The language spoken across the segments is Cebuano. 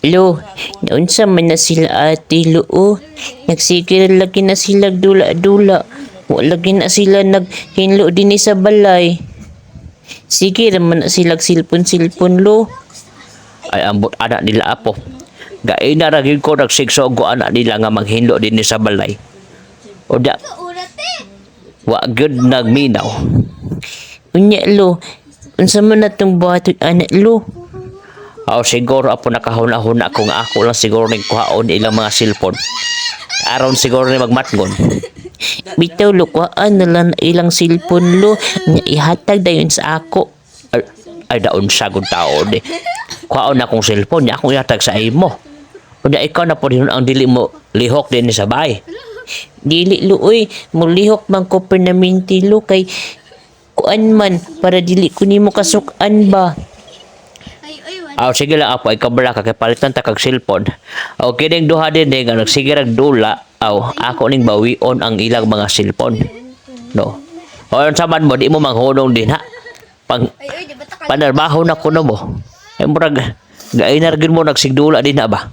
Lo, naunsa man na sila, Ate Lo, oh. Nagsige ra lagi na sila dula-dula. Wa lagi na sila naghinlo dinhi sa balay. Sige ra man na sila silpon-silpon, lo. Ay, ambot anak nila, apo. Gaina ra gyud ko nagsigsogo anak nila nga maghinlo dinhi sa balay. O da, wa gyud nagminaw. Unya, lo, unsa man na tong buhaton anak, lo? Aw, siguro, apo, nakahuna-huna ko nga ako lang siguro ning kuhaon ilang mga cellphone. Aron siguro ni magmatngon. Bitaw, lo, kuhaan na lang ilang silpon, lo. Nya ihatag dayon sa ako. Ay, ay daon sa gud tao di. Kuhaon akong cellphone niya akong ihatag sa imo. Unya ikaw na po din ang dili mo lihok din sa bahay. Dili, lo, oy, mulihok man ko permanente, lo, kay kuan man para dili ko nimo kasukan ba. Aw, sige lang, apo, ikaw bala ka kay palitan ta kag cellphone. Aw, kining duha din eh, nga nagsige rag dula, aw ako ning bawion ang ilang mga cellphone. No. O unsa man mo, di mo manghunong din ha. Pang panarbaho na kuno mo. Ay murag gainar gyud mo nagsigdula din na ba.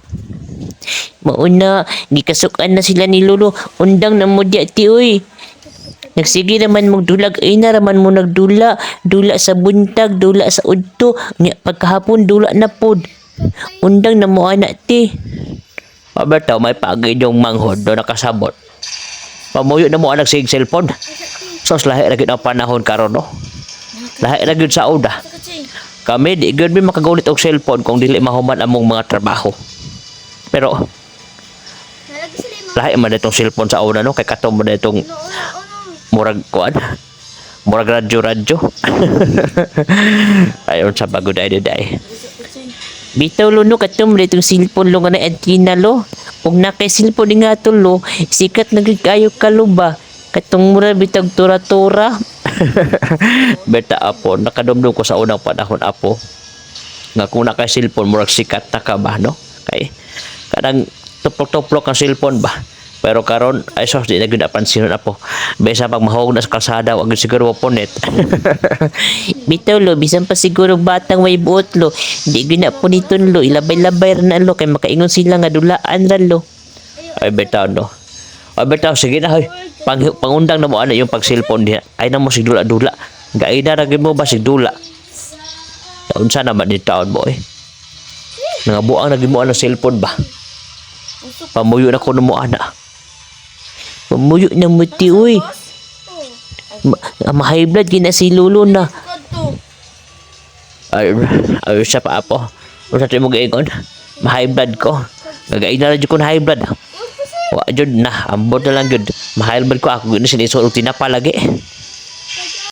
Mauna, gikasukan na sila ni Lolo. Undang na mo diya ti, oy. Nagsige naman mong dulag, ay na raman mo nagdula. Dula sa buntag, dula sa udto. Nya pagkahapon, dula na pod. Undang na mo anak ti. Paberto, may pagi yung manghod do nakasabot. Pamuyo na mo ang nagsig cellphone. Sos, lahi ra gyud ang panahon karon, no. Lahi ra gyud sa una. Kami di gyud mi makagulit og cellphone kung dili mahuman among mga trabaho. Pero lahi man itong cellphone sa una, no, kay kato mo na itong murag kuan. Murag radyo-radyo. Ayon sa bago day day. Bitaw, lo, no, katum itong cellphone, lo, nga na antenna, lo. Ug na kay cellphone nga to, lo, sikat na gyud kayo ka, lo, ba. Katong mura bitag tura-tura. Beta, apo, nakadumdum ko sa unang panahon, apo. Nga kung naka cellphone murag sikat na ka ba, no? Kay kanang tuplok-tuplok ang cellphone ba. Pero karon ay sos, di na gyud napansin nun, apo. Besa pag mahog na sa kalsada, wag gyud siguro mapunit. Bitaw, lo, bisan pa siguro batang may buot, lo. Di gyud na puniton, lo, ilabay-labay ra na, lo, kay makaingon sila nga dulaan ra, lo. Ay bitaw, no. Ay bitaw, sige na hoy. Pangundang na mo ano yung pag cellphone diha. Ay na mo sigdula-dula. Gaina ra gyud mo ba sigdula. Unsa naman ni taon mo eh. Nangabuang na gyud mo ang cellphone ba. Pamuyo na kuno mo ana. Pamuyo na mo ti, uy. Ma high blood gina si lolo na. Ay, ay siya pa, apo. Unsa to mo giingon? Ma-high blood ko. Gagaina ra jud ko na high blood. Wa jud na, ambot na lang jud. Ma-high blood ko ako gyud sinisulog tinapa lagi.